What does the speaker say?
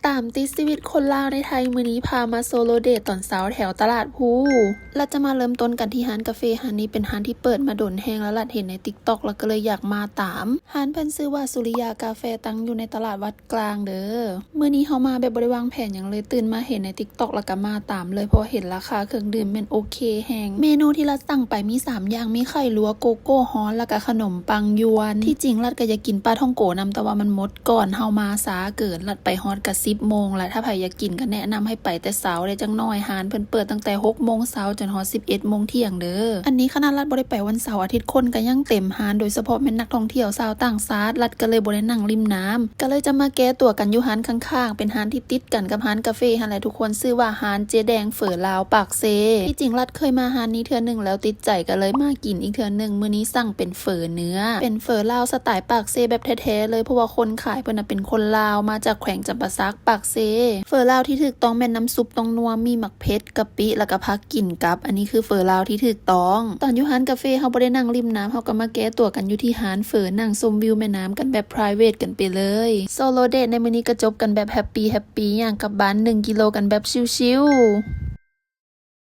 ຕາມຕິດຊີວິດຄົນລາວໃນໄທ ມື້ນີ້ພາມາໂຊໂລເດດຕອນເຊົ້າແຖວຕະຫຼາດພູ. ລັດຈະມາເລີ່ມຕົ້ນກັນທີ່ຮ້ານກາເຟ. ຮ້ານນີ້ເປັນຮ້ານທີ່ເປີດມາດົນແຮງ ແລ້ວລັດເຫັນໃນ TikTok ແລ້ວກໍເລີຍຢາກມາຕາມ. ຮ້ານເພິ່ນຊື່ວ່າສຸລິຍາກາເຟ ຕັ້ງຢູ່ໃນຕະຫຼາດວັດກລາງເດີ. ມື້ນີ້ເຮົາມາແບບບໍ່ໄດ້ວາງແຜນຫຍັງເລີຍ, ຕື່ນມາເຫັນໃນ TikTok ແລ້ວກໍມາຕາມເລີຍ ເພາະວ່າເຫັນລາຄາເຄື່ອງດື່ມແມ່ນໂອເຄແຮງ. ເມນູທີ່ລັດສັ່ງໄປມີສາມຢ່າງ, ມີໄຂ່ລວກ, ໂກໂກ້ຮ້ອນ ແລ້ວກໍຂະໜົມປັງຢວນ. ທີ່ຈິງລັດກໍຢາກກິນປາທ່ອງໂກນຳ, ແຕ່ວ່າມັນໝົດ ກ່ອນເຮົາມາຊ້າເກີນ, ລັດໄປຮອດກະສິບໂມງລະ. ຖ້າໃຜຢາກກິນກໍແນະນຳໃຫ້ໄປແຕ່ເຊົ້າໄດ້ຈັກໜ້ອຍ, ຮ້ານເພິ່ນເປີດຕັ້ງແຕ່ຫົກໂມງເຊົ້າຈົນຮອດສິບເອັດໂມງທ່ຽງເດີ. ອັນນີ້ຂະໜາດລັດບໍ່ໄດ້ໄປວັນເສົາອາທິດ, ຄົນກໍຍັງເຕັມຮ້ານ, ໂດຍສະເພາະແມ່ນນັກທ່ອງທ່ຽວຊາວຕ່າງຊາດ, ລັດກໍເລີຍບໍ່ໄດ້ນັ່ງລິມນ້ຳ, ກໍເລີຍຈະມາແກ້ຕົວກັນຢູ່ຮ້ານຂ້າງໆ, ເປັນຮ້ານທີ່ຕິດກັນກັບຮ້ານກາເຟຫັ້ນແຫຼະທຸກຄົນ, ຊື່ວ່າຮ້ານເຈແດງເຝີລາວປາກເຊ. ທີ່ຈິງລັດເຄີຍມາຮ້ານນີ້ເທື່ອໜຶ່ງແລ້ວຕິດໃຈ, ກໍເລີຍມາກິນອີກເທື່ອໜຶ່ງ. ມື້ນີ້ສັ່ງເປັນ ເຝີເນື້ອ ເປັນເຝີລາວສະໄຕປາກເຊແບບແທ້ໆເລີຍ ເພາະວ່າຄົນຂາຍເພິ່ນນະເປັນຄົນລາວ ມາຈາກແຂວງຈຳປາສັກ ປາກເຊ. ເຝີລາວທີ່ຖືກຕ້ອງແມ່ນນ້ຳຊຸບຕ້ອງນົວ, ມີໝາກເຜັດ, ກະປິ ແລ້ວກະຜັກກິນກັບ. ອັນນີ້ຄືເຝີລາວທີ່ຖືກຕ້ອງ. ຕອນຢູ່ຮ້ານກາເຟເຮົາບໍ່ໄດ້ນັ່ງລິມນ້ຳ, ເຮົາກໍມາແກ້ຕົວກັນຢູ່ທີ່ຮ້ານເຝີ, ນັ່ງຊົມວິວແມ່ນ້ຳກັນແບບ private ກັນໄປເລີຍ. ໂຊໂລເດດໃນມື້ນີ້ກໍຈົບກັນແບບ happy happy ຍ່າງກັບບ້ານໜຶ່ງກິໂລກັນແບບຊິວໆ.